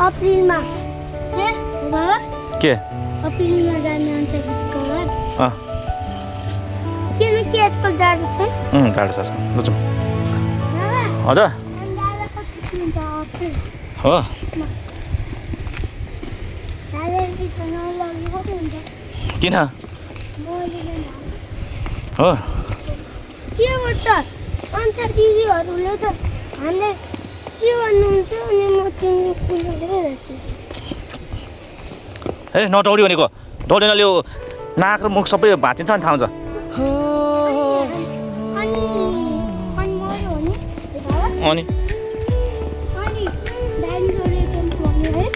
अप्रिलमा के बाबा के अप्रिलमा जाने हुन्छ गीतको घर किन के आजकल जाडो छ जाडो छ ल जाउँ बाबा हजुर अन्डाला कति हुन्छ अप्रिल हो दादा गीत नलाग्नु कति हुन्छ किन बोलिदैन हो के हो त अन्त दिदीहरूले त हामीले के भन्नुहुन्छ अनि म तिमी कुलेको ए नदौडी भनेको दौडेन यो नाक र मुख सबै भाँचिन्छ नि थाहा हुन्छ अनि मर्यो भने बाबा अनि अनि डाइनोसरले पनि भन्यो है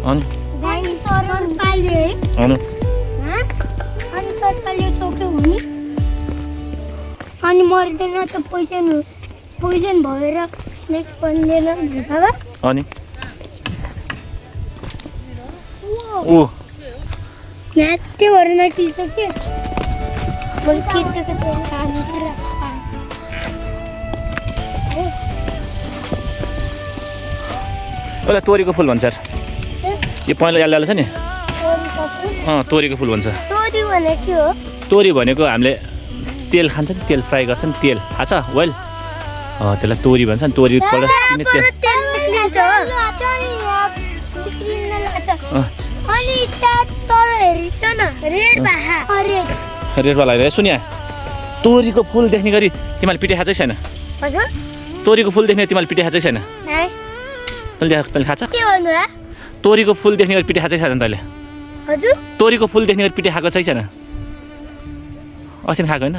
अनि डाइनोसर पाल्यो है अनि अनि सरकारले टोक्यो भने अनि मर्दैन त पोइजन भएर स्नेक बन्दैन बाबा अनि ओ यहाँ त्यो भएर नकिल्छ के किल्चको त्यो पानी एउटा तोरीको फुल भन्छ यार यो पहिला याद छ नि तोरीको फुल भन्छ तोरी भने के हो तोरी भनेको हामीले तेल खान्छ नि तेल फ्राई गर्छ नि तेल थाहा छ वेल त्यसलाई तोरी भन्छ नि तोरी पहिला अनि तर हेरिस न रेड भाहा रेडवाला हेरेर सुन्या तोरीको फुल देख्ने गरी तिमीले पिठे खाँचै छैन हजुर तोरीको फुल देख्ने तिमीले पिठे खाँचै छैन तैँले खान्छ के भन्नु तोरीको फुल देख्ने गरी पिठे खाँचै छैन तैँले हजुर तोरीको फुल देख्ने गरी पिठे खाएको छैन अस्ति खाएको होइन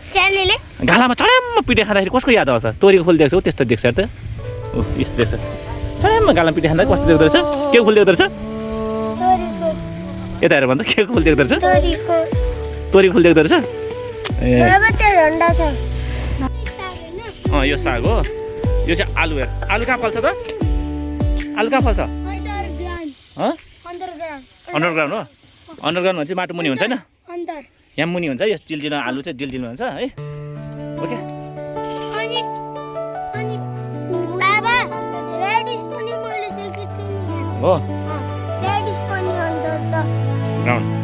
सानोले गालामा चढ्याम्म पिठे खाँदाखेरि कसको याद आउँछ तोरीको फुल देख्छौ त्यस्तो देख्छ त ओ यस्तो देख्छ चढ्याम्म गालामा पिठे खाँदा कस्तो देख्दो रहेछ के फुल देख्दो रहेछ यता हेर भन्दा के फुल देख्दो रहेछ तोरीको फुल देख्दो रहेछ ए यो साग हो यो चाहिँ आलु हेर आलु कहाँ फल्छ त आलु कहाँ फल्छ अन्डरग्राउन्ड हो अन्डरग्राउन्ड भने चाहिँ माटो मुनि हुन्छ होइन यहाँ मुनि हुन्छ यो जिल्जिलो आलु चाहिँ जिल्जिलो हुन्छ है ओके हो ग्राउन्ड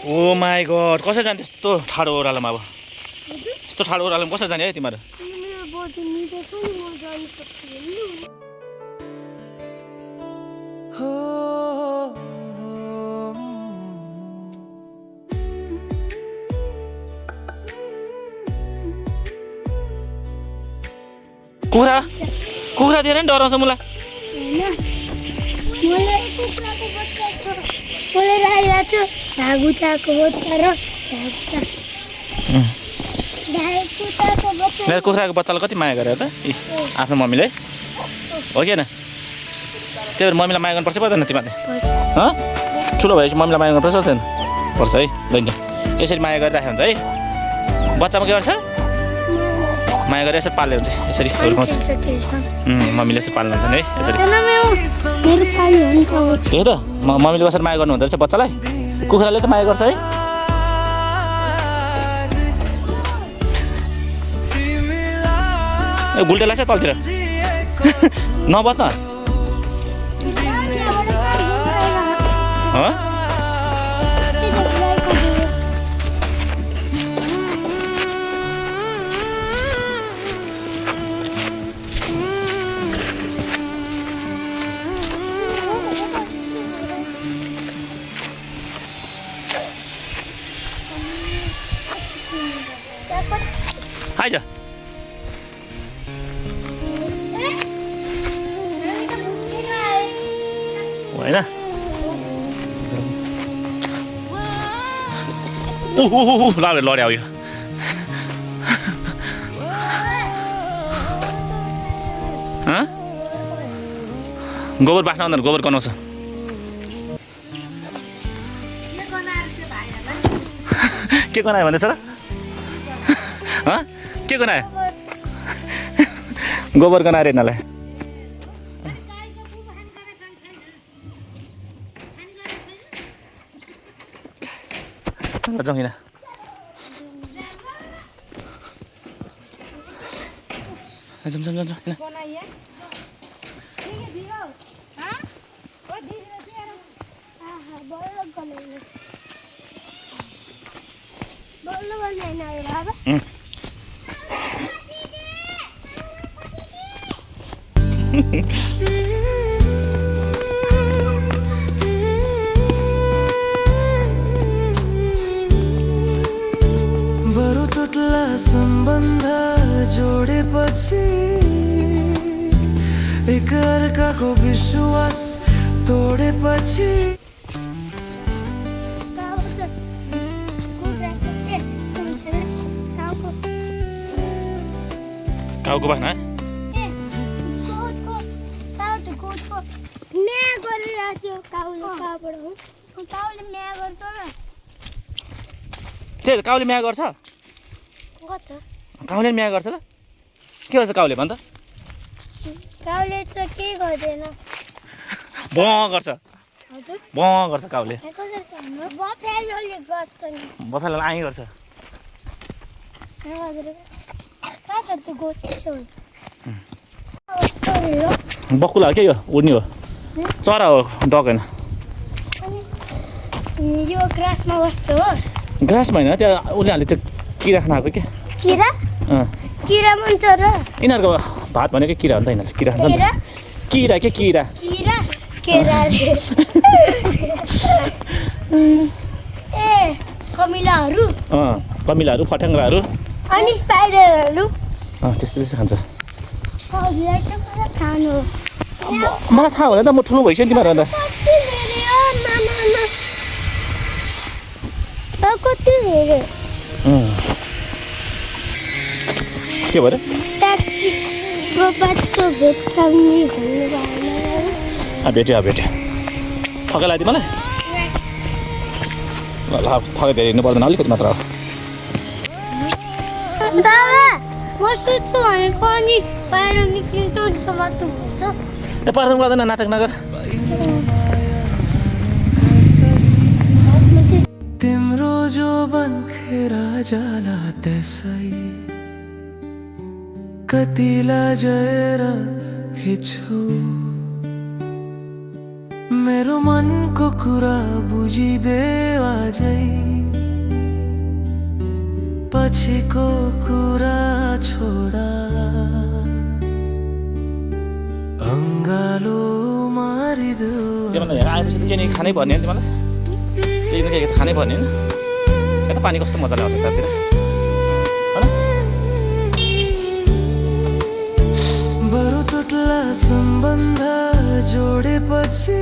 ओ माई गड कसरी जाने त्यस्तो ठाडो ओह्रालोमा अब यस्तो ठाडो ओह्रालोमा कसरी जाने है तिमीहरू कुखुरा दिएर नि डराउँछ मलाई मेरो कुखुराको बच्चालाई कति माया गरेर त आफ्नो मम्मीले हो कि होइन त्यही भएर मम्मीलाई माया गर्नुपर्छ पर्दैन तिमीहरूले ठुलो भएपछि मम्मीलाई माया गर्नुपर्छ पर्दैन पर्छ है लैन यसरी माया गरिराख्यो हुन्छ है बच्चामा के गर्छ माया गरेर यसरी पाल्ने हुन्छ यसरी हुर्काउँछ मम्मीले यसरी पाल्नु हुन्छ नि है यसरी त्यही त मम्मीले कसरी माया गर्नु हुँदो रहेछ बच्चालाई कुखुराले त माया गर्छ है गुल्टे लाग्छ तलतिर नबस् न आइज होइन लड्यो यो गोबर बाँच्न आउँदैन गोबर गनाउँछ के गनायो भन्दैछ र के गनायो गोबर गनाएर यिनीहरूलाई जाउँ किन जाउँ जाउँ जाउँ जाउँ बरु तुटला सम्बन्ध जोडेपछि एकअर्काको विश्वास तोडेपछि काउको बाख्ना त्यही त काउले म्या गर्छ काउले म्या गर्छ त के गर्छ काउले भन् त काउले त के गर्दैन ब गर्छ हजुर ब गर्छ काउले बफेलोले गर्छ नि बफेलोले आइ गर्छ बकुला हो के यो उड्ने हो चरा हो डक होइन यो ग्रासमा बस्छ हो ग्रासमा होइन त्यहाँ उनीहरूले त्यो किरा खान आएको क्या किरा किरा भन्छ र यिनीहरूको भात भनेको किरा हो नि त यिनीहरूले किरा खान्छ नि किरा किरा के किरा किरा केराले ए कमिलाहरू कमिलाहरू फट्याङ्ग्राहरू अनि स्पाइडरहरू त्यस्तो त्यस्तो खान्छ हजुरलाई त मलाई खानु हो मलाई थाहा हुँदैन त म ठुलो भइसक्यो तिमीहरू अन्त कति धेरै हो मामा कति धेरै के भयो ट्याक्सीको बाटो भेट्टाउने भन्नु भएन भेट्यो भेट्यो थकै लाग्यो मलाई ल थकै धेरै हिँड्नु पर्दैन अलिकति मात्र हो दादा म सुत्छु भनेको अनि बाहिर निक्लिन्छ अनि समात्नु हुन्छ ए पर्नु पर्दैन नाटक नगर तिम्रो जो बन्खेरा जाला त्यसै कतिलाई जएर हिँड्छु मेरो मनको कुरा बुझिदेऊ अझै पछिको कुरा छोडा अङ्गालो मारिदेऊ तिमीलाई यहाँ आएपछि त केही खानै पर्ने नि तिमीलाई केही न केही खानै पर्ने होइन यता पानी कस्तो मजाले आउँछ त्यतातिर होइन बरु तुटला सम्बन्ध जोडेपछि